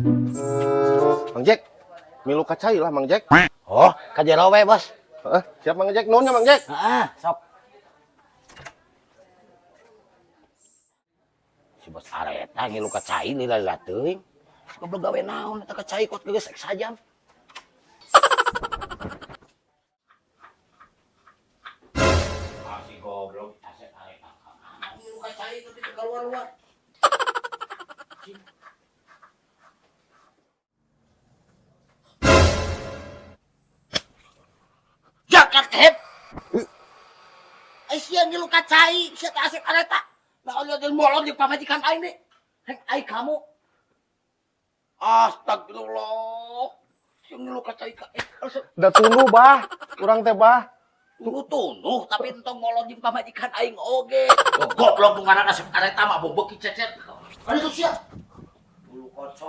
Mang Jack, milu ka cai lah, Mang Jack. Oh, ka jero we, Bos. Heeh, siap, Mang Jack, nuhun ya, Mang Jack. Heeh, sok. Si Bos Areta ngilu ka cai lila-lila teuing. Goblok, gawe naon eta ka cai kot geus ek sajam. Ah, si goblok Asep Areta. Ngilu ka cai tapi teu keluar-luar. Jakat hep. Ai sia ngilu ka cai, sia teh Asep Areta. Nah, Allah dan molor di pamajikan aing nih. Heng aing kamu. Astagfirullah. Sia ngilu ka cai ka. Da tunduh, Bah. Urang teh, Bah. Tunu-tunu, tapi entong molor jeung pamajikan aing oge. Oh, goblok nu ngaranna Asep Areta mah beuki cecet. Aduh sia. Bulu kocok.